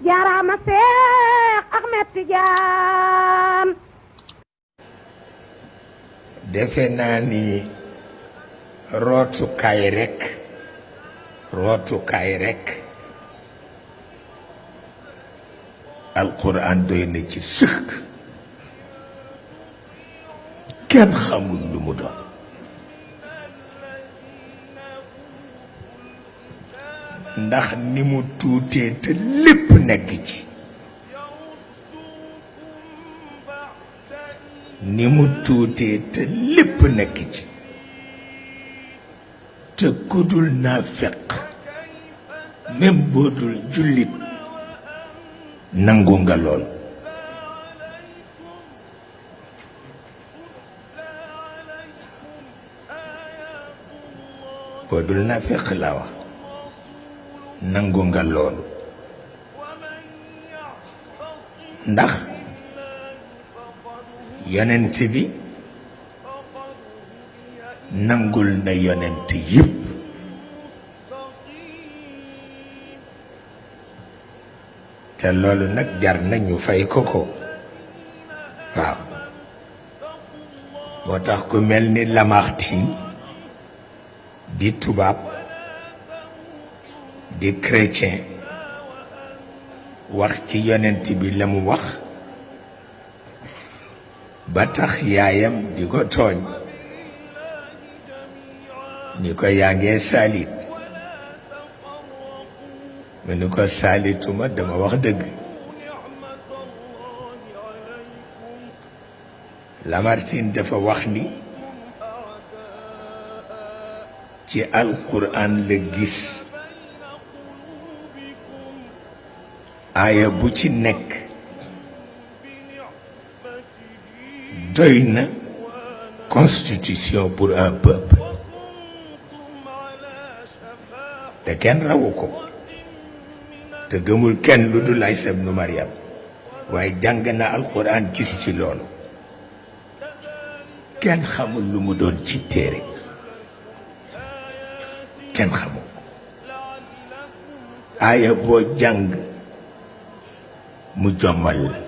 jaaraama Seex Ahmed Tijaan. defe naa ni rootukaay rekk alquran doy na ci sëkk. kenn xamul lu mu doon. ndax ni mu tuutee te lépp nekk ci. ni mu tuutee te lépp nekk ci. te kudul naafeq même boo dul jullit nangu nga lool. boo dul naafeq laa wax nangu nga loolu. ndax yonent bi nangul na yonent yépp. te loolu nag jar na ñu fay ko ko. waaw moo tax ku mel ni Lamartine di tubaab di chrétien wax ci yonent bi la mu wax ba tax yaayam di ko tooñ ni ko yaa ngee saalit mu ni ko saalituma dama wax dëgg. Lamartine dafa wax ni ci alquran la gis aaya bu ci nekk doy na constitution pour un peuple te kenn rawu ko te gëmul kenn lu dul Isa ibnu Maryam waaye jàng na alquran gis ci loolu. kenn xamul lu mu doon ci téere kenn xamul aaya boo jàng mu jommal la.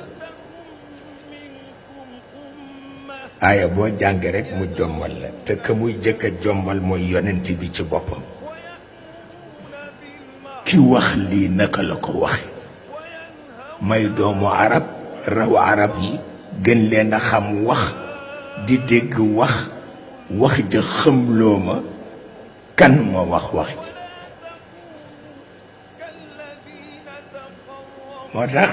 aaya boo jàng rekk mu jommal la te ka muy jëkk a jommal mooy yonent bi ci boppam. ki wax lii naka la ko waxe may doomu arab raw arab yi gën leen a xam wax di dégg wax ja xamloo ma kan moo wax ji. moo tax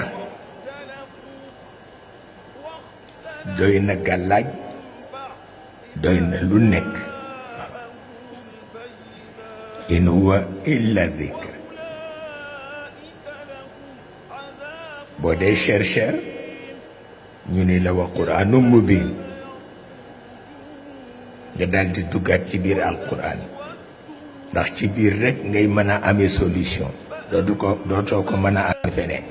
doy na gàllaaj doy na lu nekk. in huwa illa dhikr. boo dee chercheur ñu ni la wa qur'anun mubin nga daal di duggaat ci biir alquran ndax ci biir rekk ngay mën a amee solution dootoo ko mën a amee feneen.